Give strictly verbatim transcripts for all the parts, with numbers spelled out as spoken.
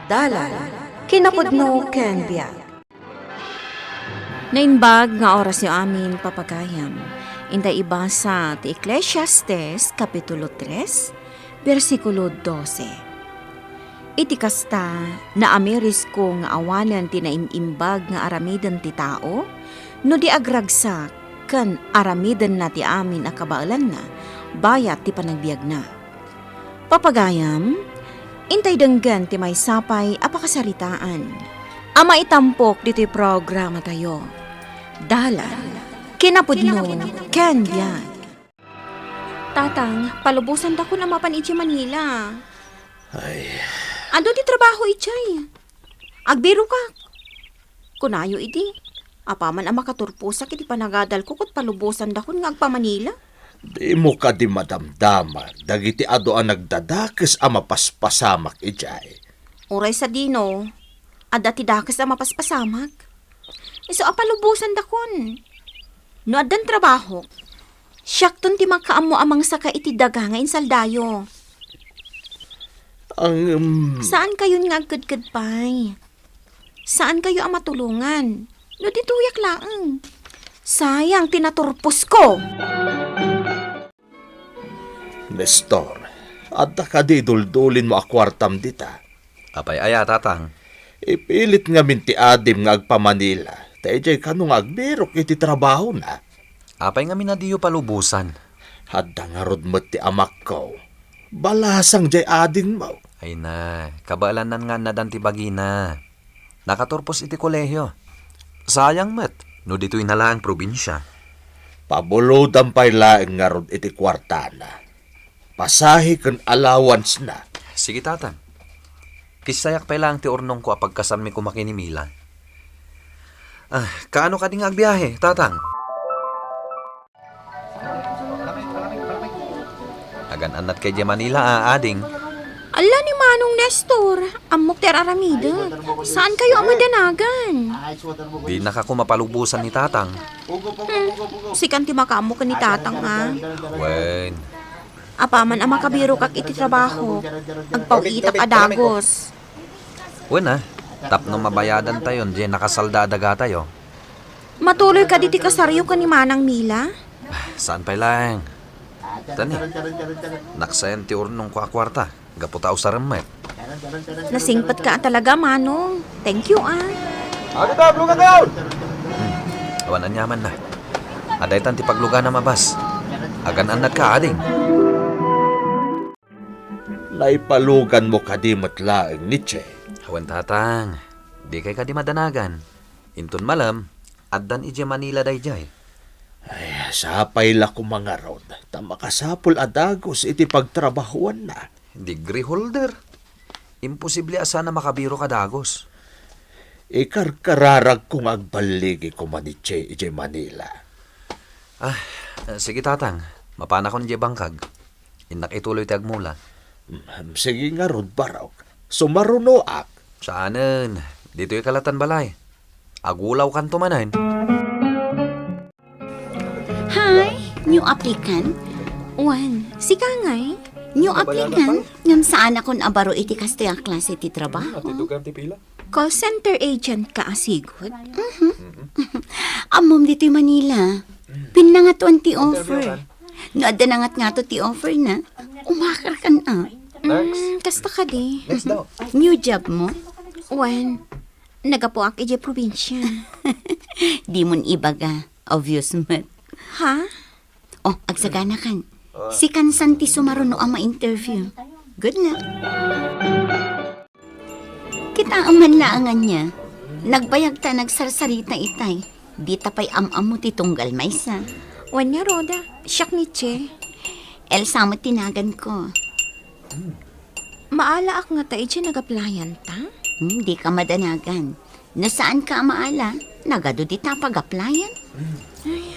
Dalan, kinapudno ken biag. Naimbag nga orasyo amin, papagayam. Intay ibasa ti Eclesiastes, Kapitulo tres, bersikulo dose. Iti kasta, naamirisko nga awanen ti naim-imbag nga aramiden ti tao, no di agragsak ken aramidenna ti amin a kabaelanna bayat ti panagbiagna. Papagayam, intay denggen ti maysa pay a pakasaritaan a maitampok ditoy programatayo. Dalan, kinapudno, ken biag. Tatang, palubosandakon a mapan idiay Manila. Ay. Adu ti trabaho idiay. Agbirokak. Kunayo idi, apaman a makaturposak iti panagadalko ket palubosandakon nga agpa-Manila. Dimo kadi madamdama dagiti adu a nagdadakes a mapaspasamak idiay? Uray sadino, adda ti dakes a mapaspasamak. Isu a palubosandakon. No addan trabahok, siakton ti makaammo a mangsaka iti daga nga insaldayo. Ang, um, Saankayon nga agkedked pay? Saankayo a matulongan? No ditoyak laeng. Sayang ti naturposko. Nestor, adda kadi duldulinmo a kuartam dita? Apay aya, Tatang? Ipilit ngamin ti adim nga agpa-Manila, ta idiay kano nga agbirok iti trabahona. Apay ngamin a diyo palubosan? Adda ngarud met ti amakko. Balasang diay adingmo. Ay na, kabaelannan nga annadan ti bagina. Nakaturpos iti kolehio. Sayang met, no ditoy na laeng probinsia. Pabulodan pay laeng ngarud iti kuartana. Pasahe ken allowance na. Sige, Tatang. Kissayak pay laeng ti urnongko a pagkasanmi koma ken ni Mila. Ah, kaano kadi nga agbiahe, Tatang? Agan-annat kay diay Manila, a, ading. Alla ni Manong Nestor, ammok ti ar-aramidek. Saankayo a madanagan? Dinaka koma palubosan ni Tatang. Hmm, sikan ti makaammo ken ni Tatang, a. Wen. Apaman a makabirokak iti trabahok, agpaw-itak a dagus. Wen, a, tapno mabayadantayon diay nakasalda a dagatayo. Matuloy kadi ti kasaryo ken ni Manang Mila? Saan pay laeng? Tani, naksayan ti urnongko a kuarta, gapu ta usarem met. Nasingpetka a talaga, Manong. Thank you, a. Adi ta, bluga kayon! Hmm. Awan aniamanna. Adaytan ti paglugana a bus. Agan-annatka, ading. Naipaluganmo kadi met laeng ni Che? Awan, Tatang. Dikay kadi madanagan. Inton malem, addan idiay Manila daydiay. Ay, sapay la koma ngarud, ta makasapul a dagus iti pagtrabahuanna. Degree holder. Imposible a saan a makabirok a dagus. Ikarkararagko nga agballigi koma ni Che idiay Manila. Ah, sige, Tatang. Mapanakon idiay bangkag. Innak ituloy ti agmula. Mm, sige ngarud, Barok. Sumarunoak. Saanen. Ditoy kalatan balay. Agulawkanto manen. Hi, new applicant? Wen, sika ngay? New applicant? Ngem saanakon a baro iti kastoy a klase ti trabaho. Call center agent ka a sigud? Mhm. Ammom ditoy Manila. Pinnangatoan ti offer. No adda nangatngato ti offer na, umakarkan a. Next. Mm, kasta kadi. Next daw. New job mo? Wen, nagapuak idiay probinsia. Dimon ibaga. Obvious met. Ha? Oh, agsaganakan. Sikan san ti sumaruno a ma-interview. Good luck. Kitaem man laeng ania. Nagbayag ta nagsarsarita itay. Dita pay am-ammo ti tunggal maysa. Wen nga, Rhoda, siak ni Che. Elsa met ti naganko. Maalaak ngata idiay nag-applyan ta? Hmm, dika madanagan. No saanka a maala, nagadu dita pag-applyan. Ay,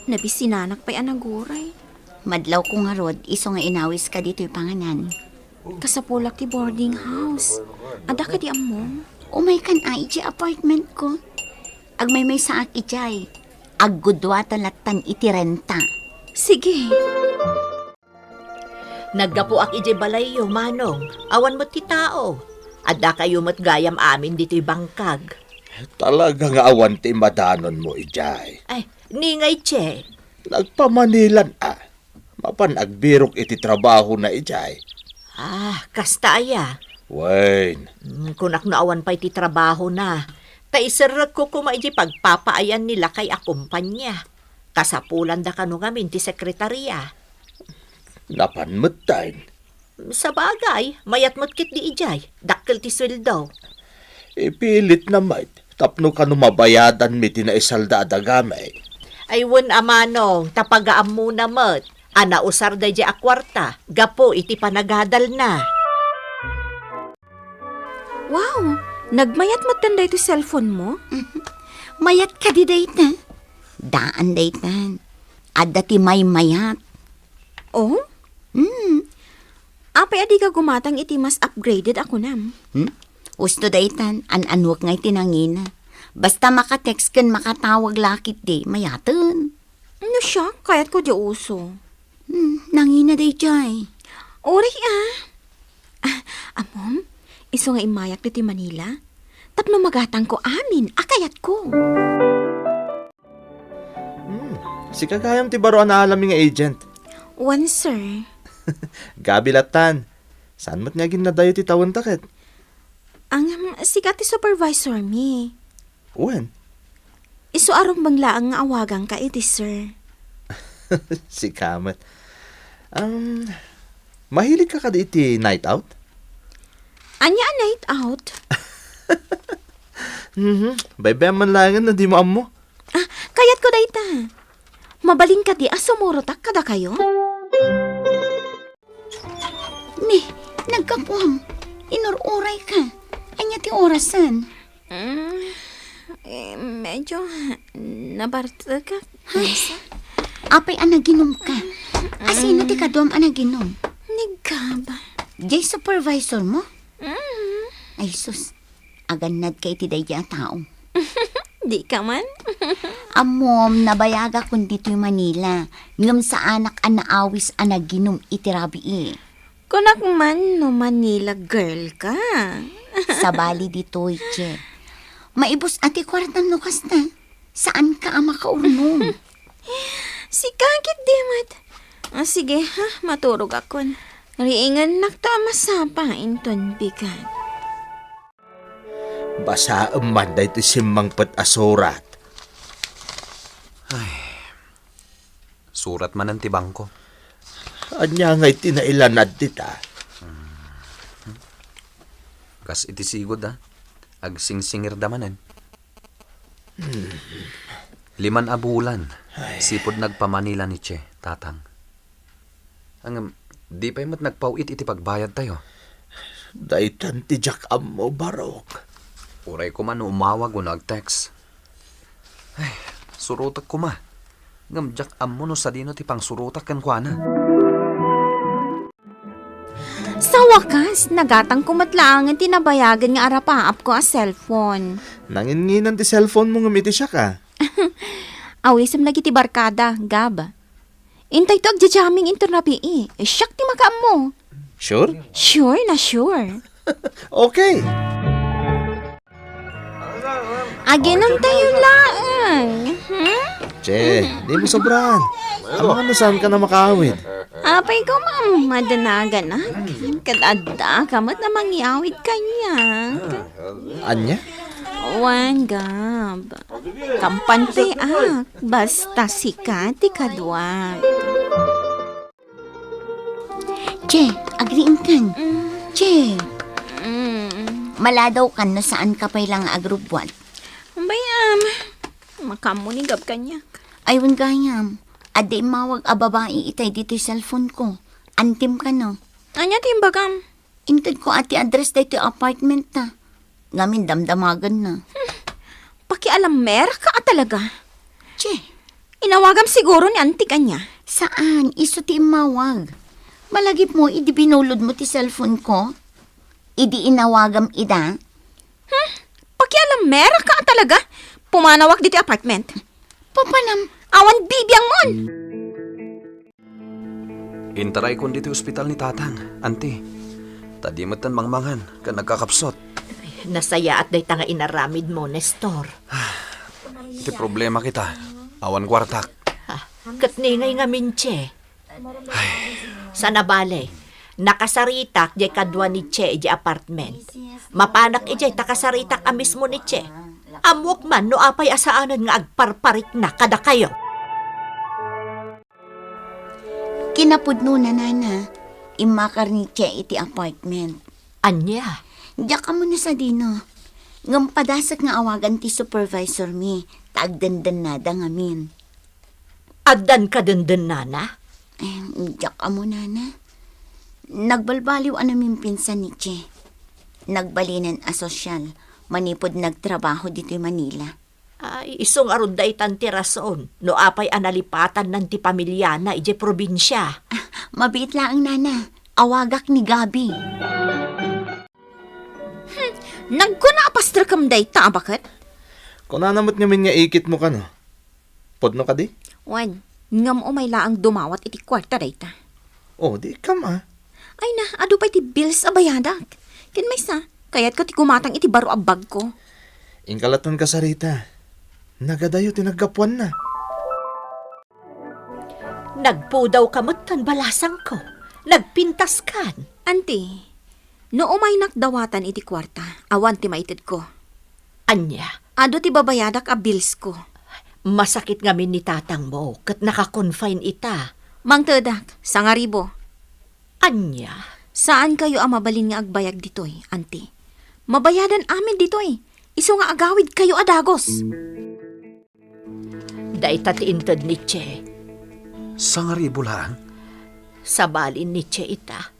nabisinanak pay a naguray. Madlawko ngarud, isu nga inawiska ditoy panganan. Kasapulak ti boarding house. Adda kadi ammom? Umaykan a idiay apartmentko. Agmaymaysaak idiay. Aggudua ta lattan iti renta. Sige. Naggapuak idiay balayyo, Manong. Awan met ti tao. Addakayo met gayam amin ditoy bangkag. Talaga nga awan ti madanonmo idiay. Ay, ni ngay, Che? Nagpamanilan a. Mapan agbirok iti trabahona idiay. Ah, kasta aya? Wen. Mm, kunak no awan pay ti trabahona. Ta iserrekko koma iti pagpapaayan ni lakay a kompania. Kasapulanda kano ngamin ti sekretaria. Napan metten. Sabagay, mayat met ketdi idiay. Dakkel ti sueldo. Ipilitna met tapno kano mabayadanmi ti naisalda a dagami. Ay, wen a manong, ta pagaammona met a nausar daydiay a kuarta gapu iti panagadalna. Wow! Nagmayat met daytoy cellphone mo? Mayat kadi dayta? Daan daytan. Adda ti maymayat. Oh? Hmm. Apay a dika gumatang iti mas upgraded a kunam? Hmm? Usto daytan, an-anuek nga iti nangina. Basta maka-text ken makatawag la ketdi, mayaten. No siak, kayatko diay uso. Hmm, nangina daydiay. Uray a. Ah, ammom, isu nga immayak ditoy Manila. Tapno magatangko amin a kayatko. Hmm, sika gayam ti baro a naalami nga agent. Wen, sir. Gabi lattan. Saan met nga aginnadayo ti tawenta ket? Ngem, sika ti supervisor mi. Wen? Isu a rumbeng laeng nga awagangka iti sir. Sika met. Um, mahiligka kadi iti night out? Ania a night out? Mhm. Baybay-am man laengen no dimo ammo. Ah, kayatko dayta. Mabalin kadi a sumurotak kadakayo? Ni, naggapuam. Inur-urayka. Ania ti orasen? Mm, eh, medyo nabartekak. Ay, apay a naginumka? Asino ti kaduam a naginum? Ni Gab. Diay supervisor mo? Mm. Ay, sus. Agannadka iti daydiay a tao. Dika man. Ammom, nabayagakon ditoy Manila, ngem saanak a naawis a naginum iti rabii. Kunak man no Manila girl ka. Sabali ditoy, Che. Maibus a ti kuartam no kasta. Saanka a makaurnong. Sika ketdi met. Ah, sige, ha, maturogakon. Riingennakto a masapa inton bigat. Basaem man daytoy simmangpet a surat. Ay, surat manen ti bangko. Ania ngay ti nailanad dita? Kas iti sigud, a. Agsingsingirda manen. Hmm. Liman a bulan, ay, sipud nagpa-Manila ni Che, Tatang. Ngem, di pay met nagpaw-it iti pagbayadtayo. Daytan ti diak ammo, Barok. Uray koma no umawag wenno ag-text. Ay, surotek koma. Ngem diak ammo no sadino ti pangsurotak kenkuana. Sa wakas, nagatangko met laengen ti nabayagen nga arapaapko a cellphone. Nanginnginan ti cellphone mo ngem iti siak, a. Awisem dagiti barkada, Gab. Intayto agjajamming inton rabii. Siak ti makaammo. Sure? Sure na sure. Okay. Aginumtayo laeng, hmm? Che, di mo sobraan. Amangan no saanka na makaawid. Apay ko, ma'am, madanaganak. Ket adda ka met a mangiawid kaniak. Ania? Wen, Gab. Kampanteak, basta sika ti kaduak. Che, agriingkan. Mm. Che. Mm. Maladaw kan no saan ka pay la nga agrubbuat. Bay-am, makaammo ni Gab kaniak. Ay, wen gayam. Adda immawag a babai itay ditoy cellphone ko. Antim kano? Ania ti imbagam? Intedko a ti address daytoy apartment ta. Ngamin damdamagenna. Hmm. Pakialamerka a talaga. Che. Inawagam siguro ni Antik ania? Saan, isu ti immawag. Malagipmo idi binulodmo ti cellphone ko? Idi inawagam ida? Hmm? Pakialamerka a talaga. Pumanawak ditoy apartment. Papanam? Awan bibiangmon. Intaraykon ditoy ospital ni Tatang, Anti. Ta di metten mangmangan ken nagkakapsut. Nasayaat dayta nga inaramidmo, Nestor. Iti problema kita, awan kuartak. Ah, ket ni ngay ngamin, Che? Ay. Sana bale, nakasaritak jay kadua ni Che iti apartment. Mapanak idiay ta kasaritak a mismo ni Che. Ammoak man no apay a saanen nga agparparikna kadakayo. Kinapudnona, nana, immakar ni Che iti apartment. Ania? Diak ammo no sadino. Ngem padasek nga awagan ti supervisor mi, ta agdendennada ngamin. Addan kadendennana? Eh, diak ammo, nana. Nagbalbaliw a namimpinsan ni Che. Nagbalinen a sosyal, manipud nagtrabaho ditoy Manila. Ay, isu ngarud daytan ti rason no apay a nalipatannan ti pamiliana idiay probinsia. Ah, mabiit laeng, nana. Awagak ni Gabi. Hmm, nagkuna a pastrekem dayta a baket? Kunana met ngamin nga ikitmo kano. Pudno kadi? Wen, ngem umay laeng dumawat iti kuarta dayta. Oh, di ikam, ah. Ay na, adu pay ti bills a bayadak. Ken maysa, kayatko ti gumatang iti baro a bagko. Inka latta kasarita. Nagadayo ti naggapuanna. Nagpudawka metten, balasangko. Nagpintaskan. Anti, no umaynak dawatan iti kuarta, awan ti maitedko. Ania? Adu ti babayadak a billsko. Masakit ngamin ni tatangmo, ket naka-confine ita. Mangtedak, sangaribu. Ania? Saankayo a mabalin nga agbayag ditoy, anti. Mabayadan amin ditoy. Isu nga agawidkayo a dagus. Dayta ti inted ni Che. Sangaribu laeng? Sabalin ni Che ita.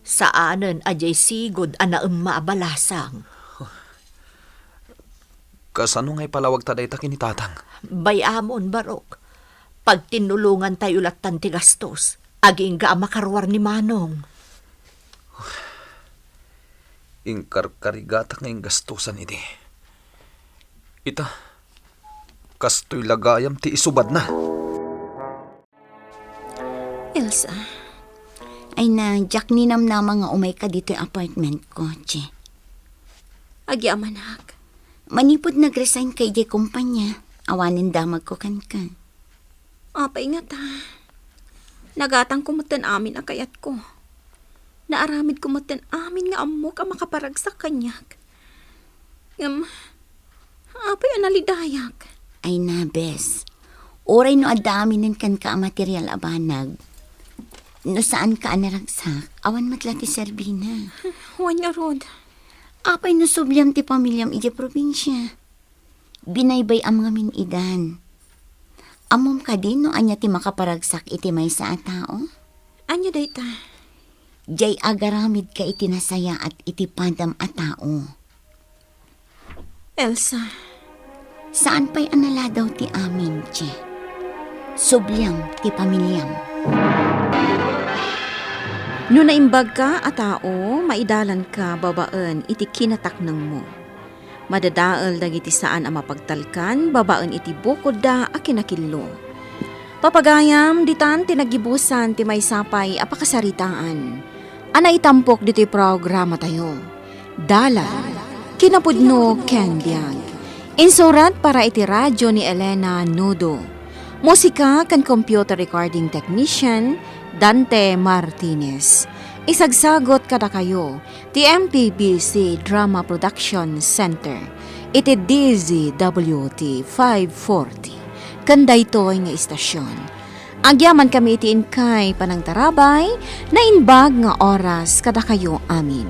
Saanen a diay sigud a naemma a balasang. Kasano nga ipalawagta dayta ken ni Tatang? Bay-amon, Barok. Pagtinnulongantayo lattan ti gastos. Agingga a makaruar ni Manong. Inkarkarigatak nga inggastosan idi. Ita, kastoy la gayam ti isubadna. Elsa. Ay na, diak ninamnama nga umayka ditoy apartmentko, Che. Agyamanak. Manipud nag-resign ka idiay kumpanya, awanen damagko kenka. Apay ngata? Nagatangko metten amin a kayatko. Naaramidko metten amin nga ammok a makaparagsak kaniak. Ngem, apay a nalidayak? Ay na, bes. Uray no adda aminen kenka a material a banag, no saanka a naragsak, awan met la ti serbina. Wen ngarud. Apay no subliam ti pamiliam idiay probinsia? Binaybay-am ngamin idan. Ammom kadi no ania ti makaparagsak iti maysa a tao? Ania dayta? Diay agaramidka iti nasayaat iti padam a tao. Elsa. Saan pay a naladaw ti amin, Che. Subliam ti pamiliam. No naimbagka a tao, maidalanka babaen iti kinataknengmo. Madadael dagiti saan a mapagtalkan babaen iti bukodda a kinakillo. Papagayam, ditan ti naggibusan ti maysa pay a pakasaritaan a naitampok ditoy programatayo. Dalan, kinapudno ken biag. Insurat para iti radio ni Elena Nudo. Musika ken computer recording technician, Dante Martinez. Isagsagot kadakayo ti M P B C Drama Production Center iti D Z W T five forty. Ken daytoy nga istasyon, agyamankami iti inkay panangtarabay, naimbag nga oras kadakayo amin.